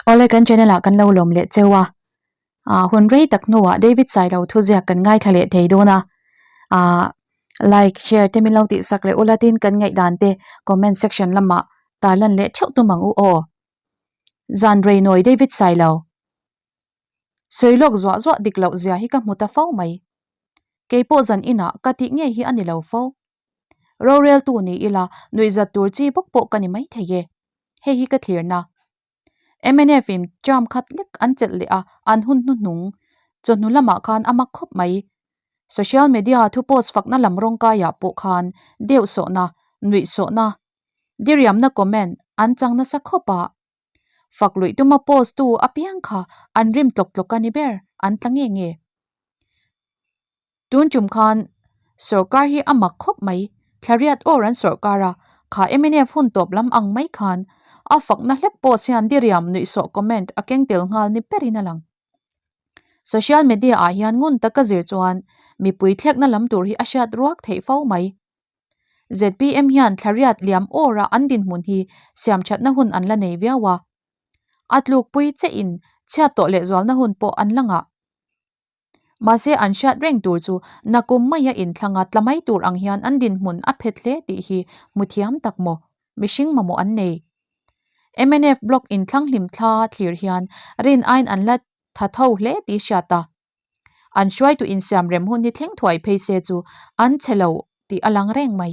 Awle kan channel ah kan lo lawm leh cheu a, ah hun rei tak hnuah David Sailo thuziak kan ngaithla leh thei dawn a, ah like share te min lo tih sak leh ula tin kan ngaihdan te comment section lamah tarlan leh theuh tum ang u aw. Zan rei nawi David Sailo. Sawi lawk zuah zuah dik loh zia hi ka hmu ta fo mai. Keipawh zan inah ka tih ngei hi a ni lo fo. Roreltu ni ila nuihzat tur chi bawk pawh ka ni mai thei e. Hei hi ka thlirna. Mnf in term khat lek an chelh leh a, an hun hnuhnung chawhnu lamah khan a mak khawp mai. Social media thu post fakna lam rawngkaiah pawh khan deuhsawhna, nuihsawhna, diriamna comment an chang nasa khawp a. Fak luih tuma post tu apiang kha an rim tlawk tlawk a ni ber, an tla nge nge. Tun tum khan sawrkar hi a mak khawp mai, thlariat awr an sawrkar a, kha mnf hun tawp lam ang mai khan a fakna hlek post hian diriam nuihsawh comment a keng tel nghal ni berin a lang. Social media ah hian ngun taka zir chuan mipui thlekna lam tur hi a hriat ruak theih fo mai. Zpm hian thlariat liam awra an dinhmun hi siamthatna hun an la nei viau a. A tlukpui che in chhiat tawh lehzualna hun pawh an la ngah. Mahse an hriat reng tur chu nakum maia inthlanga tla mai tur ang hian an dinhmun a phet hle tih hi hmu thiam tak maw? Mihring mamawh an nei. Mnf block inthlang hlim thla thlir hian rin aiin an la tha tho hle tih hriat a. An hruaitu insiam rem hun hi thleng thuai phei se chu an chhe lo tih a lang reng mai.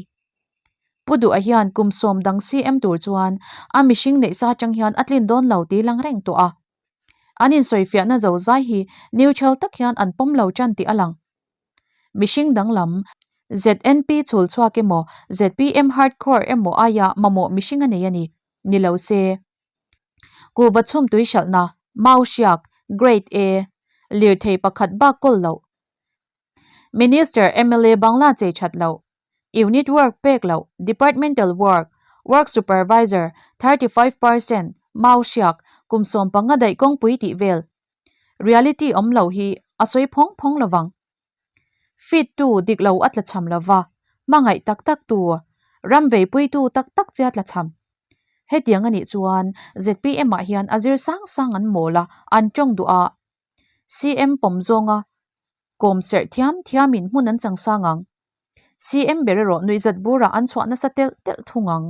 Pu Duha hian kum sawm dang CM tur chuan a mihring neih sa atang hian a tlin dawn lo tih lang reng tawh a. An insawifiahna zo zai hi neutral tak hian an pawm lo tan tih a lang. Mihring danglam, ZNP chhul chhuak emaw, zpm hardcore emaw aia mamawh mihring a nei a ni, ni lo se. Kuhva chhum tui hralhna, mau hriak, grade A, lirthei pakhat bak kawl loh. Minister, mla Bangla chei that loh. Unit work pek loh, Departmental work, Work supervisor, 35%, mau hriak, kum 15 daih kawngpui tih vel. Reality awm lo hi a sawi phawng phawng lovang. Feed tu dik lo a tlachham lova, hmangaih tak tak tu, ram veipuitu tak tak che a tlachham. Hetiang a nih chuan zpm ah hian a zir sang sang an mawl a, an tawng duh a. CM pawm zawnga kawm serh thiam thiamin hmun an chang sang ang. CM ber erawh nuihzat burah an chhuah nasa telh telh thung ang.